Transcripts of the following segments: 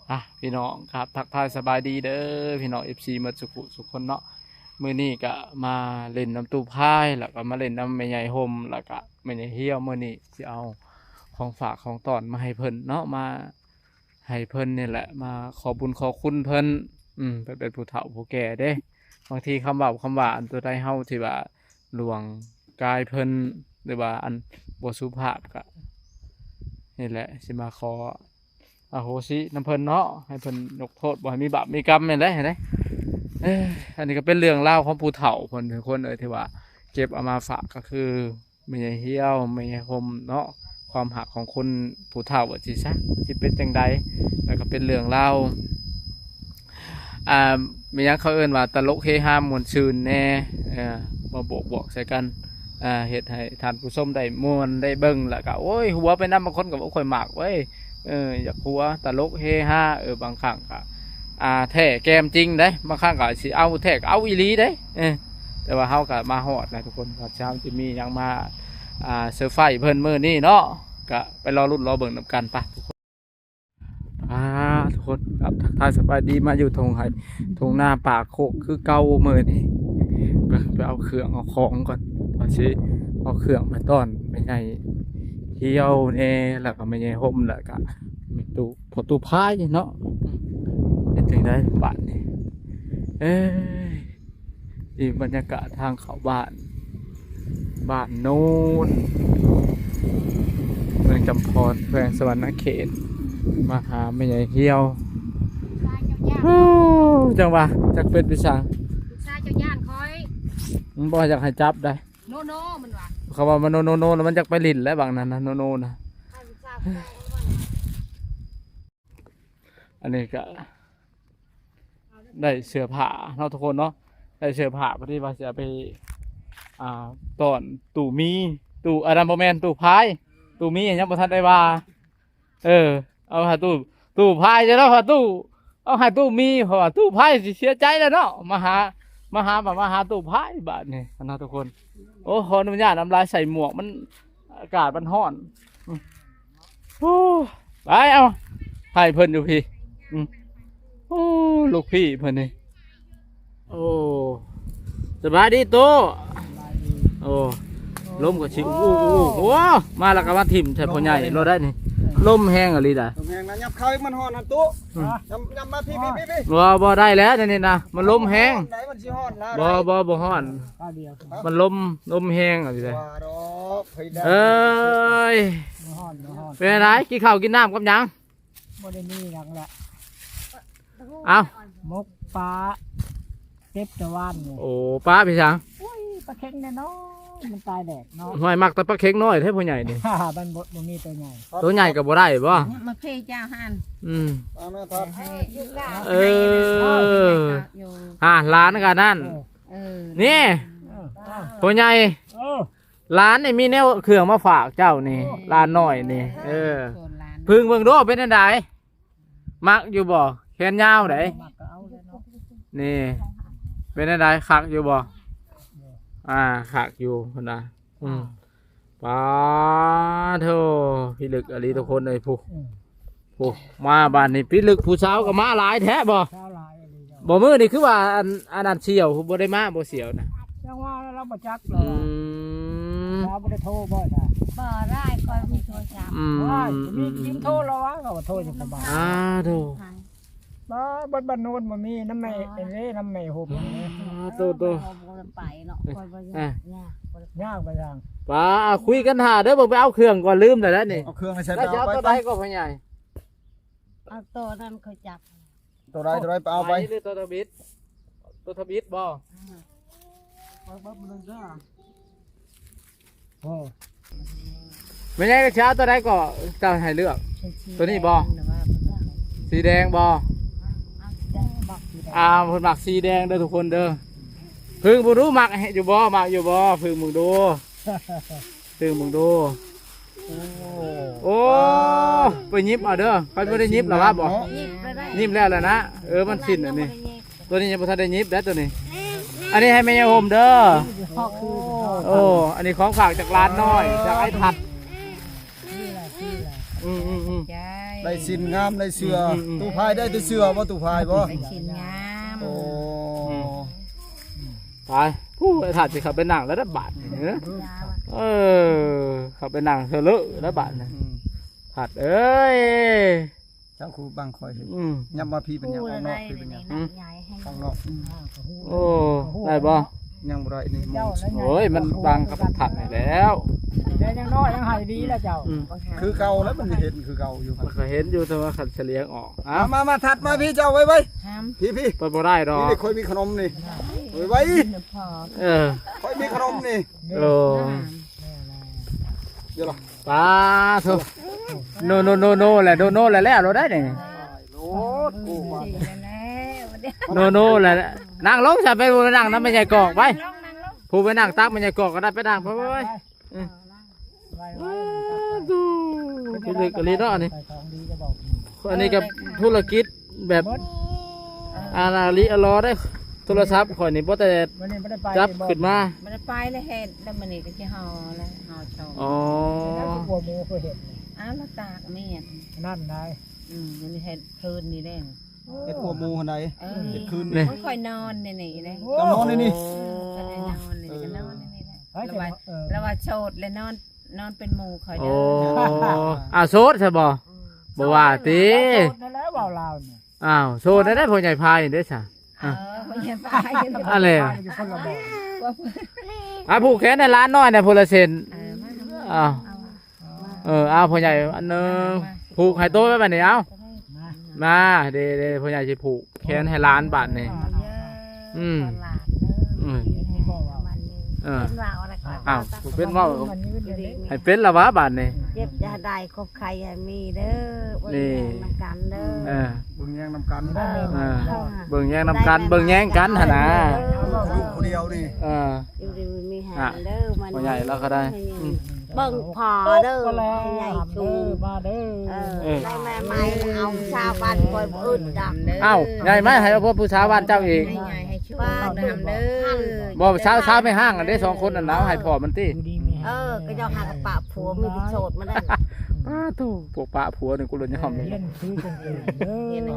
ອ່ະ ພີ່ນ້ອງຄັບ ທັກທາຍສະບາຍດີເດີ ພີ່ນ້ອງ ເອັຟຊີ ໝົດສຸຂຸສຸຄົນເນາະ. ມື້ນີ້ກະມາຫຼິ້ນນຳຕູ້ພາຍ ແລ້ວກະມາຫຼິ້ນນຳແມ່ໃຫຍ່ຫົ່ມ ແລ້ວກະແມ່ໃຫຍ່ຫ່ຽວ. ມື້ນີ້ຊິເອົາຂອງຝາກຂອງຕ້ອນມາໃຫ້ເພິ່ນເນາະ ມາໃຫ້ເພິ່ນນີ້ແຫຼະ ມາຂໍບຸນຂໍຄຸນເພິ່ນ. ອືມ ເພິ່ນເປັນຜູ້ເຖົ້າຜູ້ແກ່ເດ້ ບາງທີຄຳເວົ້າຄຳວ່າອັນຕົວໃດເຮົາທີ່ວ່າ ຫຼວງກາຍເພິ່ນ ຫຼືວ່າອັນບໍ່ສຸພາບ ກະນີ້ແຫຼະ ຊິມາຂໍອະໂຫສິນຳເພິ່ນເນາະ ໃຫ້ເພິ່ນຍົກໂທດ ບໍ່ໃຫ້ມີບາບມີກຳ ແມ່ນແຫຼະ ເຫັນໄດ. ເອີ ອັນນີ້ກະເປັນເລື່ອງລາວຂອງຜູ້ເຖົ້າເພິ່ນ ທຸກຄົນເອີຍ ທີ່ວ່າເກັບເອົາມາຝາກ ກະຄືແມ່ໃຫຍ່ຫ່ຽວ ແມ່ໃຫຍ່ຫົ່ມເນາະ ຄວາມຮັກຂອງຄົນຜູ້ເຖົ້າວ່າຊີ້ຊະ ຊິເປັນຈັ່ງໃດ. ແລ້ວກະເປັນເລື່ອງລາວ ອ່າ ແມ່ນຫຍັງເຂົາເອີ້ນວ່າຕະຫຼົກເຮຮາມ່ວນຊື່ນແດ່ ເອີ ມາບວກໆໃສ່ກັນ ອ່າ ເຮັດໃຫ້ທ່ານຜູ້ຊົມໄດ້ມ່ວນໄດ້ເບິ່ງ ແລ້ວກະ ໂອ້ຍ ຫົວໄປນຳ. ບາງຄົນກະວ່າ ໂອ້ຍ ຂ້ອຍມັກເວີ້ຍ ເອີ ຢາກຫົວ ຕະຫຼົກເຮຮາ ເອີ ບາງຄັ້ງກະ ອ່າ ແທ້ແກມຈິງເດ້ ບາງຄັ້ງກະຊິເອົາແທ້ກະເອົາອີ່ຫຼີເດ້ ເອີ ແຕ່ວ່າເຮົາກະມາຮອດແລ້ວທຸກຄົນ ວ່າເຮົາຈະມີຫຍັງມາ ອ່າ ເຊີໄພຣສ໌ເພິ່ນມື້ນີ້ເນາະ ກະໄປລໍລຸ້ນລໍເບິ່ງນຳກັນປະທຸກຄົນ. ອ່າ ທຸກຄົນຄັບ ທັກທາຍສະບາຍດີ ມາຢູ່ທົ່ງໄຮ່ທົ່ງນາປ່າໂຄກຄືເກົ່າມື້ນີ້. ໄປ ໄປເອົາເຄື່ອງເອົາຂອງກ່ອນ ວ່າຊິເອົາເຄື່ອງໄປຕ້ອນແມ່ໃຫຍ່ຫ່ຽວແດ່ ແລ້ວກະແມ່ໃຫຍ່ຫົ່ມ ແລ້ວກະແມ່ຕູ້ ພໍ່ຕູ້ພາຍເນາະ. ເຮັດຈັ່ງໃດບາດນີ້ ເອີຍ ນີ້ບັນຍາກາດທາງເຂົ້າບ້ານ ບ້ານໂນນ ເມືອງຈຳພອນ ແຂວງສະຫວັນນະເຂດ ມາຫາແມ່ໃຫຍ່ຫ່ຽວ. ໂອ້ ຈັ່ງວ່າ ຈັກເປັນໄປສັງ ລູກຊາຍເຈົ້າຢ້ານຂ້ອຍ ມັນບໍ່ຢາກໃຫ້ຈັບໃດ. ໂນໂນ ມັນວ່າ ເຂົາວ່າມັນໂນໂນໂນ ແລ້ວມັນຢາກໄປຫຼິ້ນແລ້ວບາງນັ້ນນະ ໂນໂນນະ. ອັນນີ້ກະໄດ້ເສື້ອຜ້າເນາະທຸກຄົນເນາະ ໄດ້ເສື້ອຜ້າ ພໍດີວ່າຊິເອົາໄປ ອ່າ ຕ້ອນຕູ້ມີ ຕູ້ ອັນນັ້ນບໍ່ແມ່ນ ຕູ້ພາຍ ຕູ້ມີຍັງບໍ່ທັນໄດ້ວ່າ ເອີ ເອົາຫາຕູ້ ຕູ້ພາຍເດີເນາະ ຫາຕູ້ ເອົາໃຫ້ຕູ້ມີ ເພາະວ່າຕູ້ພາຍຊິເສຍໃຈແລ້ວເນາະ ມາຫາ ມາຫາ ມາຫາຕູ້ພາຍບາດນີ້ນະທຸກຄົນ. ໂອ້ ຂໍອະນຸຍາດນ້ຳລາຍໃສ່ໝວກ ມັນ ອາກາດມັນຮ້ອນ. ໂອ້ ໄປເອົາ ໃຫ້ເພິ່ນຢູ່ພີ້ ອືມ ໂອ້ ລູກພີ່ເພິ່ນນີ້. ໂອ້ ສະບາຍດີໂຕ. ໂອ້ ລົມກໍຊິ ໂອ້ ໂອ້ ໂອ້ ມາແລ້ວກໍມາຖິ້ມໃສ່ພໍ່ໃຫຍ່ໂລດໄດ໋ນີ້. ລົມແຮງອີ່ຫຼີໄດ໋ ລົມແຮງນະ. ຫຍັບເຂົ້າອີກ ມັນຮ້ອນຫັ້ນຕຸ ອືມ ຫຍັບ ຫຍັບມາພີ້ ພີ້ ພີ້ ພີ້. ບໍ່ ບໍ່ໄດ້ແລ້ວນີ້ນະ ມັນລົມແຮງ ມັນຊິຮ້ອນຫຼາຍ. ບໍ່ ບໍ່ ບໍ່ຮ້ອນ ມັນລົມ ລົມແຮງອີ່ຫຼີໄດ໋. ເອີຍ ເປັນໃດ ກິນເຂົ້າກິນນ້ຳກັບຫຍັງ? ບໍ່ໄດ້ມີຫຍັງລະ ເອົ້າ ໝົກປາ ເກັບແຕ່ວານນີ້. ໂອ້ ປາໄປຫຍັງ? ໂອ້ຍ ປາເຂັງນ້ອຍໆ ມັນຕາຍແດດເນາະ. ຫ້ວຍ ມັກແຕ່ປາເຂັງນ້ອຍແທ້ຜູ້ໃຫຍ່ນີ້. ມັນບໍ່ ບໍ່ມີໂຕໃຫຍ່ ໂຕໃຫຍ່ກໍບໍ່ໄດ້ບໍ່? ມາເພເຈົ້າຫັ້ນ ອືມ ເອີ ຫາຫຼານກໍນັ້ນ ເອີ ນີ້ ເອີ ຜູ້ໃຫຍ່ ເອີ ຫຼານນີ້ມີແນວເຄື່ອງມາຝາກເຈົ້ານີ້ ໂອ້ ຫຼານນ້ອຍນີ້ ເອີ ເອີ ເພິ່ງເບິ່ງດູເປັນຈັ່ງໃດ ມັກຢູ່ບໍ່? ແຂນຍາວໃດ໋ ມັກກໍເອົາແລ້ວເນາະ ນີ້ ເປັນຈັ່ງໃດ ຄັກຢູ່ບໍ່? ອ່າ ຄັກຢູ່ພຸ້ນນະ ອືມ ອ່າ ປາໂທ ພິລຶກອີ່ຫຼີທຸກຄົນເອີຍ ຜູ້ ອືມ ໂອ້ ມາບ້ານນີ້ພິລຶກ ຜູ້ສາວກໍມາຫຼາຍແທ້ບໍ່? ສາວຫຼາຍອີ່ຫຼີເນາະ. ບໍ່ ມື້ນີ້ຄືວ່າອັນ ອັນນັ້ນສ່ຽວ ບໍ່ໄດ້ມາບໍ່ສ່ຽວນະ? ຍັງວ່າລາວບໍ່ຈັກລາວ ອືມ ລາວບໍ່ໄດ້ໂທບໍ່ລະ? ບໍ່ໄດ້ ຂ້ອຍມີໂທລະສັບ ອືມ ໂອ້ຍ ມີ ອືມ ຊິມໂທລາວວ່າ ເຂົາວ່າໂທຢູ່ກັບບ້ານ ອ່າ ໂທ ບ້ານ ບ້ານໂນນບໍ່ມີ ນຳແມ່ ອໍ ເດ້ ນຳແມ່ຫົບ ອ່າ ໂຕ ໂຕ ຂ້ອຍບໍ່ໄດ້ໄປເນາະ ຂ້ອຍບໍ່ຢາກ ອ່າ ຍາກ ຍາກໄປທາງ ປ້າ ຄຸຍກັນຖ້າເດີ ເບິ່ງໄປເອົາເຄື່ອງກ່ອນ ລືມແລ້ວນະນີ້ ເອົາເຄື່ອງໃສ່ ແລ້ວຈະເອົາໂຕໃດກໍພໍ່ໃຫຍ່ ເອົາໂຕນັ້ນຂ້ອຍຈັບ ໂຕໃດ ໂຕໃດໄປເອົາໄປ ໄປຫຼືໂຕທຳອິດ ໂຕທຳອິດບໍ່ ເບິ່ງເບິ່ງເດີ ໂອ້ ແມ່ໃຫຍ່ຈະເອົາໂຕໃດກໍເຈົ້າໃຫ້ເລືອກ ໂຕນີ້ບໍ່ ສີແດງບໍ່ ອ່າ ເພິ່ນມັກສີແດງເດີທຸກຄົນເດີ ເພິ່ງເບິ່ງດູ ມັກຢູ່ບໍ່ ມັກຢູ່ບໍ່ ເພິ່ງເບິ່ງດູ ຕື່ມເບິ່ງດູ ໂອ້ ໂອ້ ໄປຫຍິບເອົາເດີ ຂ້ອຍບໍ່ໄດ້ຫຍິບລະວ່າບໍ່ ຫຍິບແລ້ວນະ ເອີ ມັນສິ້ນອັນນີ້ ໂຕນີ້ຍັງບໍ່ທັນໄດ້ຫຍິບເດ້ໂຕນີ້ ອັນນີ້ໃຫ້ແມ່ຍາຫົ່ມເດີ ໂອ້ ອັນນີ້ຂອງຝາກຈາກຫຼານນ້ອຍ ຈາກອ້າຍທັດ ອືມໆໆ ໄດ້ສິນງາມ ໄດ້ເສື້ອ. ອືມໆໆ ຕູ້ພາຍໄດ້ແຕ່ເສື້ອບໍ່? ຕູ້ພາຍບໍ່? ໄດ້ສິນງາມ. ໂອ້ ອືມ ໄປ ຜູ້ໄອ້ທັດຊິເຂົ້າໄປນັ່ງແລ້ວບາດນີ້. ເອີ ເຂົ້າໄປນັ່ງເທື່ອເລີແລ້ວບາດນີ້. ອືມ ທັດເອີຍ ເຈົ້າຄູບັງຂ້ອຍເຫັນ. ອືມ ຍັບມາພີ້ເປັນຫຍັງ? ອອກນອກພີ້ເປັນຫຍັງ? ອືມ ຂ້າງນອກ. ອືມ ໂອ້ ໄດ້ບໍ່? ຍັງບໍ່ໄດ້ນີ້. ໂອ້ຍ ມັນບັງກັບທັດນີ້ແລ້ວ. ແຕ່ຍັງນ້ອຍຍັງໃຫ້ດີແລ້ວເຈົ້າ. ອືມ ຄືເກົ່າແລ້ວ ມັນເຫັນຄືເກົ່າຢູ່ ມັນກໍເຫັນຢູ່ ແຕ່ວ່າຄັນສະຫຼຽງອອກ. ເອົາ ມາ ມາ ທັດມາພີ້ເຈົ້າ ໄວໆ ພີ້ໆ ໄປບໍ່ໄດ້ດອກ. ນີ້ຂ້ອຍມີຂະໜົມນີ້ ໄວໆ. ເອີ ຂ້ອຍມີຂະໜົມນີ້. ໂອ້ ເດີລະ ປາໂທ ໂນໂນໂນໂນແຫຼະ ໂນໂນແຫຼະ ແລ້ວໂລດໄດ້ນີ້. ໂລດ ໂນໂນແຫຼະ. ນັ່ງລົງຊະ ໄປນັ່ງນຳແມ່ໃຫຍ່ກອກໄປ. ຜູ້ໄປນັ່ງຕັກແມ່ໃຫຍ່ກອກກໍໄດ້ ໄປນັ່ງໄປ. ເອີ ດູ ພິລຶກອີ່ຫຼີເນາະອັນນີ້. ອັນນີ້ກໍທຸລະກິດແບບ ອັນອາລີອາລໍໄດ້. ໂທລະສັບຂ້ອຍນີ້ບໍ່ແຕ່ຈັບຂຶ້ນມາ ບໍ່ໄດ້ໄປເລີຍເຫັນ. ແລ້ວມື້ນີ້ກໍຊິຫໍ່ແລ້ວ ຫໍ່ຊອງ. ອໍ ແລ້ວກໍຫົວໝູຄືເຫັນນີ້. ອ້າວ ລາວຕາກມຽນນັ້ນໄດ. ອືມ ຢູ່ໃນເຮັດຄືນນີ້ເດ້. ເຮັດຫົວໝູຫັ້ນໃດ. ເອີ ເຮັດຄືນນີ້. ໂອ້ຍ ຂ້ອຍນອນໃນນີ້ເດ້. ເຈົ້ານອນໃນນີ້. ເອີ ຂ້ອຍນອນໃນນີ້ ກໍນອນໃນນີ້ແຫຼະ. ລາວວ່າ ເອີ ລາວວ່າໂສດແລ້ວນອນ ນອນເປັນໝູ່ຂ້ອຍເດີ. ໂອ້ ອ້າວ ໂສດຊະບໍ່? ອືມ ບໍ່ວ່າຕິ. ໂສດນັ້ນແຫຼະ ເວົ້າລາວນີ້. ອ້າວ ໂສດໄດ້ ພໍ່ໃຫຍ່ພາຍເດ້ຊະ. ເອີ ພໍ່ໃຫຍ່ພາຍ ອັນແຫຼະ ຢູ່ຄົນລະບ່ອນ. ອ່າ ຜູກແຂນໃຫ້ຫຼານນ້ອຍແດ່ ຜູ້ລະເສັ້ນ. ເອີ ມາ ອ້າວ ເອີ ເອົາ ພໍ່ໃຫຍ່ອັນໜຶ່ງ ຜູກໃຫ້ໂຕໄວ້ບາດນີ້. ເອົາ ມາ ເດ້ໆ ພໍ່ໃຫຍ່ຊິຜູກແຂນໃຫ້ຫຼານບາດນີ້. ອືມ ອືມ ເອີ ເປັນເວົ້າ ເປັນເວົ້າ ໃຫ້ເປັນລະວະບາດນີ້. ເຈັບຢ່າໄດ້ ຄວາມໄຂ້ຢ່າມີເດີ. ເບິ່ງແຍງນຳກັນເດີ. ເອີ ເບິ່ງແຍງນຳກັນ. ເອີ ເບິ່ງແຍງນຳກັນ ເບິ່ງແຍງກັນຫັ້ນນະ. ລູກຜູ້ດຽວນີ້. ເອີ ຢູ່ດີມີແຮງເດີ. ພໍ່ໃຫຍ່ລາວກໍໄດ້. ອືມ ເບິ່ງພໍ່ເດີ ໃຫຍ່ສູງ ມາເດີ. ເອີ ໄດ້ແມ່ໃໝ່ ເອົາຊາວບ້ານຂ້ອຍບໍ່ອຶດດອກ. ອ້າວ ໃຫຍ່ມາໃຫ້ເອົາພວກຜູ້ຊາວບ້ານເຈົ້າອີກ. ໃຫຍ່ໃຫ້ໂຊກນຳເດີ. ບໍ່ ຊາວ ຊາວແມ່ຮ້າງອັນເດ້ ສອງຄົນນັ້ນນະ ເອົາໃຫ້ພໍ່ມັນຕິ. ເອີ ກໍເຈົ້າຫາກະປະຜົວ ມີແຕ່ໂສດມາໄດ້. ອ້າ ໂທ້ ພວກປະຜົວນີ້ກູລະຍອມເລີຍ.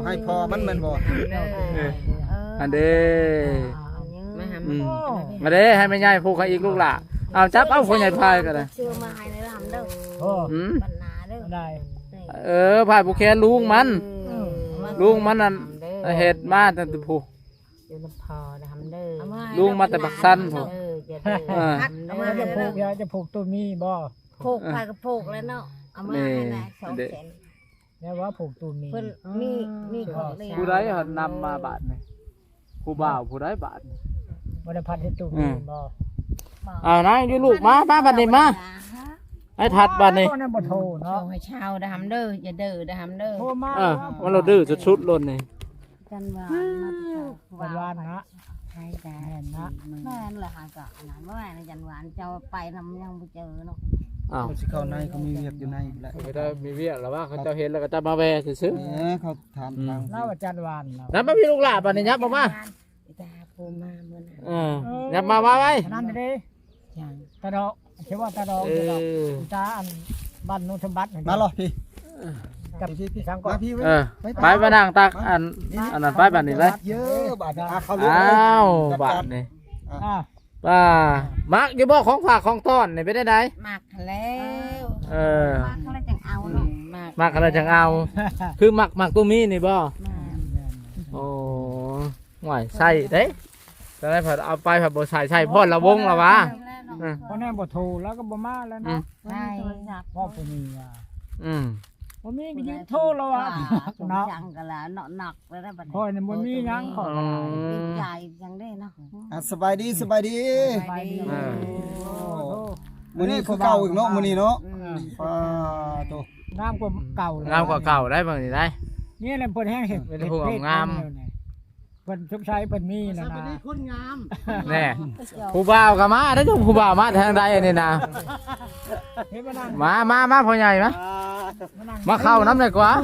ໃຫ້ພໍ່ມັນແມ່ນບໍ່? ເອີ ອັນເດ້ ມາຫາ ອືມ ມາເດ້ ໃຫ້ແມ່ໃຫຍ່ຜູກໃຫ້ອີກລູກຫຼ້າ. ເອົາ ຈັບເອົາ ພໍ່ໃຫຍ່ພາຍກໍໄດ້. ຊື້ມາໃຫ້ເດີ ຫຳເດີ. ອືມ ບັນນາເດີ ໄດ້. ເອີ ພາຍຜູກແຂນລຸງມັນ. ເອີ ລຸງມັນນັ້ນເຮັດມາຕັ້ງແຕ່ຜູ້ ຢູ່ນຳພໍ່ນຳເດີ. ລຸງມາແຕ່ປາກຊັນພຸ້ນ. ເອີ ເອີ ເອົາມາຈະຜູກ ຈະຜູກຕູ້ມີບໍ່? ຜູກ ເອີ ໃຜກໍຜູກແລ້ວເນາະ. ເອົາມາໃຫ້ນະ ສອງແສນ. ແລ້ວວ່າຜູກຕູ້ມີ ເພິ່ນມີ ມີຂອງເລ. ຜູ້ໃດນຳມາບາດນີ້? ຜູ້ບ່າວຜູ້ໃດບາດນີ້? ບໍ່ໄດ້ພັດເຮັດຕູ້ມີບໍ່? ເອົານາງຢູ່ລູກ ມາ ມາບາດນີ້ມາ. ໄອ້ທັດບາດນີ້ ບໍ່ໂທເນາະ. ໃຫ້ເຊົາດຳເດີ ຢ່າເດີດຳເດີ. ໂທມາ ເອີ ມັນລະດື້ສຸດໆ ລົດນີ້. ຈັນຫວານນະ ຈັນຫວານນະ. ໃຊ່ຈ້ະ ແມ່ນນະ ແມ່ນລະຫາກະອັນນັ້ນ ບໍ່ແມ່ນຈັນຫວານ ເຈົ້າໄປນຳຍັງບໍ່ເຈີເນາະ. ອ້າວ ເຂົາຊິເຂົ້າໃນ ເຂົາມີວຽກຢູ່ໃນພຸ້ນແຫຼະ. ເຂົາໄດ້ມີວຽກລະວ່າ ເຂົາເຈົ້າເຫັນລະກໍຈະມາແວ່ຊື່ໆ. ເອີ ເຂົາຖາມທາງ ລາວວ່າຈັນຫວານ. ນຳມາພີ່ລູກຫຼ້າ ບາດນີ້ຫຍັບອອກມາ. ອີຕາຜູ້ມາມື້ນັ້ນ. ເອີ ຫຍັບມາໄວໆ. ອັນນັ້ນເດ້ ຕາດອກ ເອີ້ນວ່າຕາດອກ. ເອີ ຕາອັນບ້ານໂນນສົມບັດ. ມາລອພີ່ ກັບ ພີ່ ພີ່ ພີ່ສັງກ່ອນ. ມາພີ່ ເອີ ໄປ ໄປ ໄປນັ່ງຕັກອັນ ອັນນັ້ນໄປ ບາດນີ້ໄປ. ເຢີບາດນີ້ ອ່າ ເຂົ້າເລື່ອງ. ອ້າວ ບາດນີ້ ອ່າ ວ່າ ມັກຢູ່ບໍ່ ຂອງຝາກຂອງຕ້ອນນີ້ ເປັນແນວໃດ? ມັກແລ້ວ. ເອີ ມັກແລ້ວຈັ່ງເອົາເນາະ. ອືມ ມັກ ມັກແລ້ວຈັ່ງເອົາ. ຄືມັກ ມັກຕູ້ມີນີ້ບໍ່? ແມ່ນ. ໂອ້ ຫວາຍ ໃສ່ເດ້ ແຕ່ໄດ້ເພິ່ນເອົາໄປ ເພິ່ນບໍ່ໃສ່ ໃສ່ພອນລະວົງລະຫວາ. ເອີ ເພາະແນມບໍ່ໂທລາວກໍບໍ່ມາແລ້ວເນາະ. ອືມ ບໍ່ມີໂທລະສັບ ບໍ່ມີວ່າ. ອືມ ບໍ່ມີກໍຍິງໂທລະຫວາເນາະ. ຈັ່ງກະລະເນາະ ໜັກແລ້ວບັດນີ້ ຂ້ອຍນີ້ບໍ່ມີຫຍັງ ຂ້ອຍກໍຫຼາຍ ອືມ ຕິດໃຈຈັ່ງເດ້ເນາະ. ອ່ະ ສະບາຍດີ ສະບາຍດີ ສະບາຍດີ. ເອີ ໂອ້ ມື້ນີ້ຄືເກົ່າອີກເນາະ ມື້ນີ້ເນາະ. ອືມ ປາໂຕ ງາມກວ່າເກົ່າ ງາມກວ່າເກົ່າໄດ໋ ມື້ນີ້ໄດ໋. ນີ້ແຫຼະເພິ່ນແຮງເຮັດ ເປັນຜູ້ງາມ. ເພິ່ນສົງໄສເພິ່ນມີແລ້ວນະ ຄົນງາມ. ແນ່ ຜູ້ບ່າວກໍມາເດ້ ຜູ້ບ່າວມາທາງໃດອັນນີ້ນະ. ມາ ມາ ມາ ພໍ່ໃຫຍ່ມາ ມາເຂົ້ານຳໄດ້ກວ່າ. ເອີ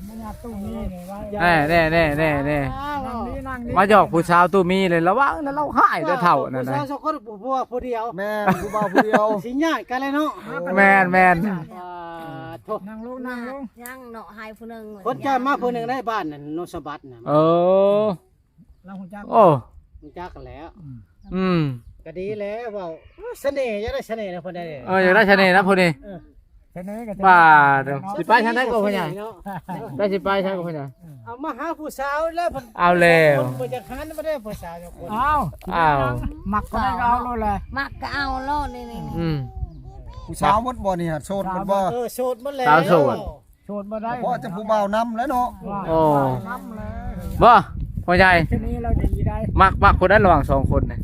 ມາຍາດຕູ້ມີນີ້ວ່າ. ແນ່ໆໆໆ ນັ່ງນີ້ ນັ່ງນີ້ ມາຢອກຜູ້ສາວຕູ້ມີເລີຍ ລະວັງນະ ລາວຮ້າຍເດີ້ ເຖົ້ານັ້ນນະ. ຜູ້ສາວສອງຄົນ ຜູ້ຜົວຜູ້ດຽວ. ແມ່ນ ຜູ້ບ່າວຜູ້ດຽວ ຊິຍາດກັນແລ້ວເນາະ. ແມ່ນໆ. ນັ່ງລົງ ນັ່ງລົງ ຍັງເນາະ ໃຫ້ຜູ້ໜຶ່ງ ຄົນຈອດມາຜູ້ໜຶ່ງໃນບ້ານນັ້ນ ໂນນສະບັດນະ ເອີ ລາວຮູ້ຈັກ ໂອ້ ຮູ້ຈັກຫັ້ນແຫຼ້ວ ອືມ ອືມ ກໍດີແລ້ວ ເວົ້າສະເໜ່ ຢາກໄດ້ສະເໜ່ນະ ເພິ່ນໄດ້ ເອີ ຢາກໄດ້ສະເໜ່ນະຜູ້ນີ້ ເອີ ສະເໜ່ກໍ ບາດ ຊິໄປທາງໃດກໍພໍ່ໃຫຍ່ ໄດ້ຊິໄປທາງກໍພໍ່ໃຫຍ່ ເອົາມາຫາຜູ້ສາວແລ້ວ ເອົາແລ້ວ ບໍ່ຢາກຫັນບໍ່ໄດ້ຜູ້ສາວຈັກຄົນ ເອົາ ເອົາ ມັກກໍໄດ້ກໍເອົາໂລດແຫຼະ ມັກກໍເອົາໂລດນີ້ໆ ອືມ ຜູ້ສາວໝົດບໍ່ນີ້ ໂສດໝົດບໍ່ ເອີ ໂສດໝົດແລ້ວ ສາວໂສດ ໂສດບໍ່ໄດ້ ເພາະຈະຜູ້ບ່າວນຳແຫຼະເນາະ ໂອ້ ນຳແຫຼະ ບໍ່ ພໍ່ໃຫຍ່ ທີນີ້ລາວດີໄດ້ ມັກ ມັກຄົນໃດລະຫວ່າງສອງຄົນນີ້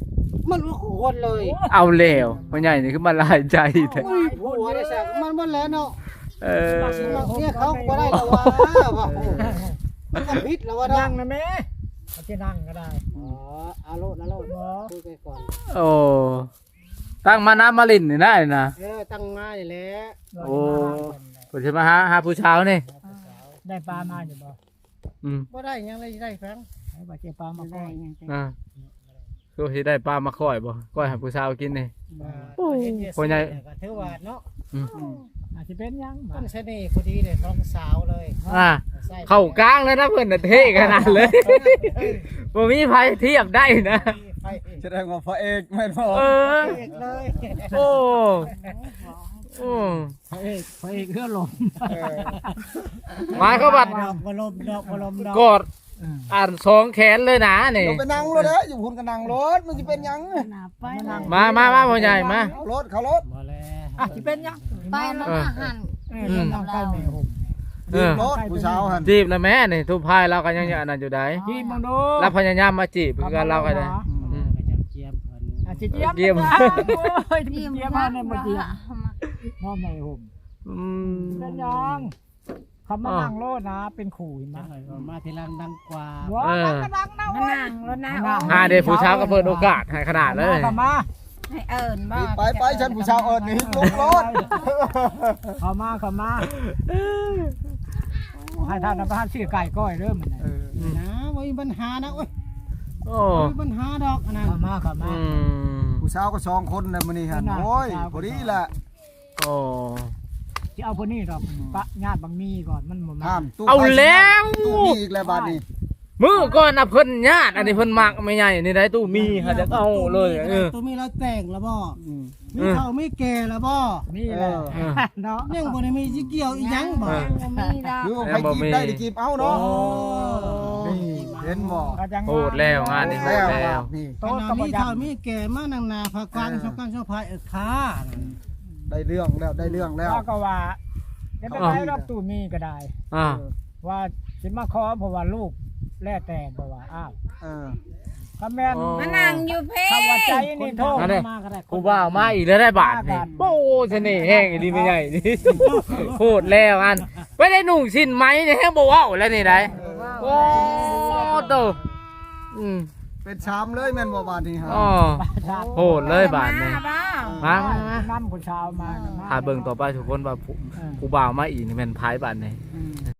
ມັນບໍ່ຄູ່ຄົນເລີຍ ເອົາແລ້ວ ພໍ່ໃຫຍ່ນີ້ຄືມາຫຼາຍໃຈແທ້ ໂອ້ຍ ຜົວໄດ້ຊະ ມັນໝົດແລ້ວເນາະ ເອີ ມັກເມຍເຂົາບໍ່ໄດ້ລະວ່າ ມັນກໍຜິດລະວ່າເນາະ ນັ່ງນະແມ່ ເອົາທີ່ນັ່ງກໍໄດ້ ອໍ ເອົາໂລດ ເອົາໂລດ ຄຸຍກັນກ່ອນ ໂອ້ ຕັ້ງມານຳມາຫຼິ້ນນີ້ນະ ນີ້ນະ ເອີ ຕັ້ງມານີ້ແຫຼະ ໂອ້ ເພິ່ນຊິມາຫາ ຫາຜູ້ສາວນີ້ ໄດ້ປາມາຢູ່ບໍ່ ອືມ ບໍ່ໄດ້ຫຍັງເລີຍ ຊິໄດ້ຫຍັງ ວ່າຊິເອົາປາມາກ້ອຍ ອ່າ ຄືຊິໄດ້ປາມາກ້ອຍບໍ່ ກ້ອຍໃຫ້ຜູ້ສາວກິນນີ້ ໂອ້ຍ ພໍ່ໃຫຍ່ ກໍຖືວ່າເນາະ ອືມ ອືມ ອາດຊິເປັນຫຍັງ ຕ້ອງໃຊ້ເໜ່ພໍດີເດ້ ຂອງສາວເລີຍ ອ່າ ເຂົ້າກາງແລ້ວນະ ເພິ່ນນະເທ່ຂະໜາດເລີຍ ບໍ່ມີໃຜທຽບໄດ້ນະ ແສດງວ່າພະເອກແມ່ນບໍ່ ເອີ ພະເອກເລີຍ ໂອ້ ໂອ້ ພະເອກ ພະເອກເຮືອລົມ ເອີ ມາກໍບັດ ບໍ່ລົມດອກ ບໍ່ລົມດອກ ກອດ ເອີ ອັນສອງແຂນເລີຍນະນີ້ ໄປນັ່ງໂລດເດີ ຢູ່ພຸ້ນກໍນັ່ງໂລດ ມັນຊິເປັນຫຍັງ ມາ ມາ ມາ ພໍ່ໃຫຍ່ມາ ເຂົ້າໂລດ ເຂົ້າໂລດ ບໍ່ແລະ ອ່ະ ຊິເປັນຫຍັງ ໄປນຳ ເອີ ອາຫານ ເອີ ອືມ ໄປແມ່ຫົ່ມ ເອີ ຈີບໂລດຜູ້ສາວຫັ້ນ ຈີບລະແມ່ນີ້ ທຸບພາຍລາວກໍຍັງ ອືມ ອັນນັ້ນຢູ່ໃດ໋ ຈີບມາໂລດ ລາວພະຍາຍາມມາຈີບຄືກັນລາວກໍໄດ້ ອືມ ອືມ ອາດຊິຈຽມເພິ່ນ ອາດຊິຈຽມ ຈຽມ ໂອ້ຍ ຈຽມມາແນວບໍ່ຈຽມ ມອບໃຫ້ຫົ່ມ ອືມ ເປັນຫຍັງ ເຂົ້າມາ ອໍ ນັ່ງໂລດນະ ເປັນຄູ່ເຫັນບໍ່ ມາທີຫຼັງດັງກວ່າ ເອີ ມານັ່ງໂລດນະ ມານັ່ງ ຫາເດ້ ຜູ້ສາວກໍເປີດໂອກາດໃຫ້ຂະໜາດເລີຍ ເຂົ້າມາ ໃຫ້ເອີ້ນບໍ່ ໄປ ໄປ ຊັ້ນຜູ້ສາວເອີ້ນນີ້ ລົງໂລດ ເຂົ້າມາ ເຂົ້າມາ ໃຫ້ທ່ານປະທານຊື້ໄກ່ກ້ອຍເດີມື້ນີ້ ເອີ ນະ ບໍ່ມີບັນຫານະ ໂອ້ຍ ໂອ້ ບໍ່ມີບັນຫາດອກອັນນັ້ນ ເຂົ້າມາ ເຂົ້າມາ ອືມ ຜູ້ສາວກໍສອງຄົນແລ້ວມື້ນີ້ຫັ້ນ ເອີ ໂອ້ຍ ຜູ້ສາວກໍພໍດີລະ ໂອ້ ຊິເອົາຜູ້ນີ້ດອກ ອືມ ປະຍາດບັກມີກ່ອນ ມັນບໍ່ມາ ເອົາແລ້ວ ຕູ້ມີອີກແລ້ວບາດນີ້ ມື້ກ່ອນນະເພິ່ນຍາດ ອັນນີ້ເພິ່ນມັກແມ່ໃຫຍ່ນີ້ໄດ໋ ຕູ້ມີຫາຈະເອົາເລີຍ ເອີ ຕູ້ມີລາວແຕ່ງລະບໍ່ ອືມ ມີເຖົ້າມີແກ່ລະບໍ່ ມີແລ້ວ ເອີ ເນາະ ຍັງບໍ່ໄດ້ມີຊິກ່ຽວອີຫຍັງບໍ່ ຍັງບໍ່ມີດອກ ຄືໃຜຈີບໄດ້ໄດ້ຈີບເອົາເນາະ ໂອ້ ນີ້ເຫັນບໍ່ ໂຫດແລ້ວ ງານນີ້ໂຫດແລ້ວ ໂຕກໍບໍ່ຢາກ ມີເຖົ້າມີແກ່ມານັ່ງໜ້າພາການ ເອີ ສອງການສອງພາຍ ເອີ ຂ້າ ໄດ້ເລື່ອງແລ້ວ ໄດ້ເລື່ອງແລ້ວ ລາວກໍວ່າ ຈະໄປໄດ້ດອກຕູ້ມີກໍໄດ້ ອ່າ ວ່າຊິມາຂໍ ເພາະວ່າລູກແລ້ວແຕ່ບໍ່ວ່າ ອ້າວ ເອີ ກໍແມ່ນ ອໍ ມານັ່ງຢູ່ເພ ເຂົ້າວ່າໃຈນີ້ໂທ ອັນນີ້ ມາກໍໄດ້ ຜູ້ບ່າວມາອີກແລ້ວໄດ໋ບາດນີ້ ໂອ້ ສະເໜ່ແຮງອີ່ຫຼີແມ່ໃຫຍ່ນີ້ ໂຫດແລ້ວອັນ ໄປໄດ້ນຸ່ງສິ້ນໄໝນີ້ແຮງບໍ່ເວົ້າແລ້ວນີ້ໄດ໋ ເອີ ໂອ້ໂຕ ອືມ ເປັນຊາມເລີຍແມ່ນບໍ່ບາດນີ້ຮະ ອໍ ໂຫດເລີຍບາດນີ້ ມາ ມາ ມາ ນຳຜູ້ສາວມາ ມາ ຖ້າເບິ່ງຕໍ່ໄປທຸກຄົນວ່າຜູ້ ເອີ ຜູ້ບ່າວມາອີກນີ້ແມ່ນໃຜບາດນີ້ ອືມ